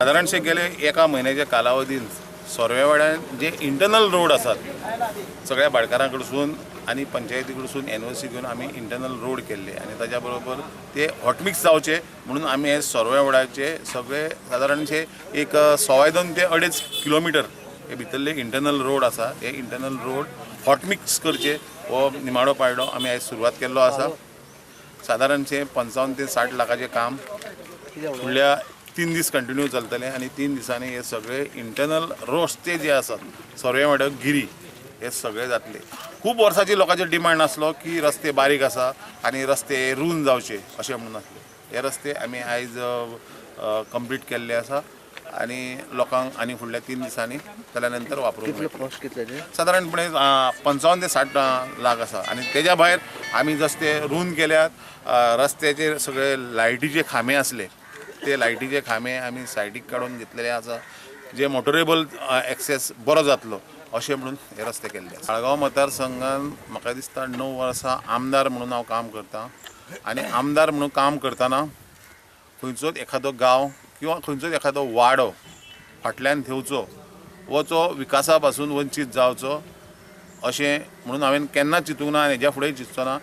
सादारणशे गेले एका म्हयन्याच्या कालावधीन सोरवेवाड्यान जे इंटरनल रोड आसात सगळ्या भाटकारां कडसून आनी पंचायती कडसून एनओसी घेवन आमी इंटरनल रोड केल्ले आनी ताज्या बरोबर ते हॉटमिक्स जावचे म्हणून आमी हे सोरवेवाड्याचे सगळे सादारणशे एक 2.25 ते 2.5 किलोमिटर हे भितरले इंटरनल रोड आसा, हे इंटरनल रोड हॉटमिक्स करचे हो निमाडो पायडो आमी आयज सुरवात केल्लो आसा. सादारणशे 55 ते 60 लाखाचें काम फुडल्या 3 दीस कंटिन्यू चलतले आनी 3 दिसांनी हे सगळे इंटरनल रस्ते जे आसात सोरवेवाडो गिरी हे सगळे जातले. खूब वर्सांची लोकांचे डिमांड आसलो की रस्ते बारीक आसा आनी रस्ते रून जावचे अशें म्हणून आसले. हे रस्ते आमी आयज कंप्लीट केल्ले आसा आनी लोकांक आनी फुडल्या 3 दिसांनी जाल्या नंतर वापरूंक मेळटले. सादारणपणे 55 ते 60 लाख आसा आनी तेज्या भायर आमी रस्ते रून केल्यात. रस्त्याचेर सगळे लायटीचे खांबे आसले ते लायटीचे खांबे आमी सायडीक काडून घेतलेले आसा, जे मोटरेबल एक्सेस बरो जातलो अशें म्हणून हे रस्ते केल्ले आसा. साळगांव मतदारसंघान म्हाका दिसता 9 वर्सां आमदार म्हणून हांव काम करतां आनी आमदार म्हणून काम करतना खंयचोच एखादो गांव किंवा खंयचोच एखादो वाडो फाटल्यान थेवचो वचो विकासा पासून वंचीत जावचो अशें म्हणून हांवें केन्नाच चिंतूंक ना आनी हेज्या फुडें चिंतचो ना.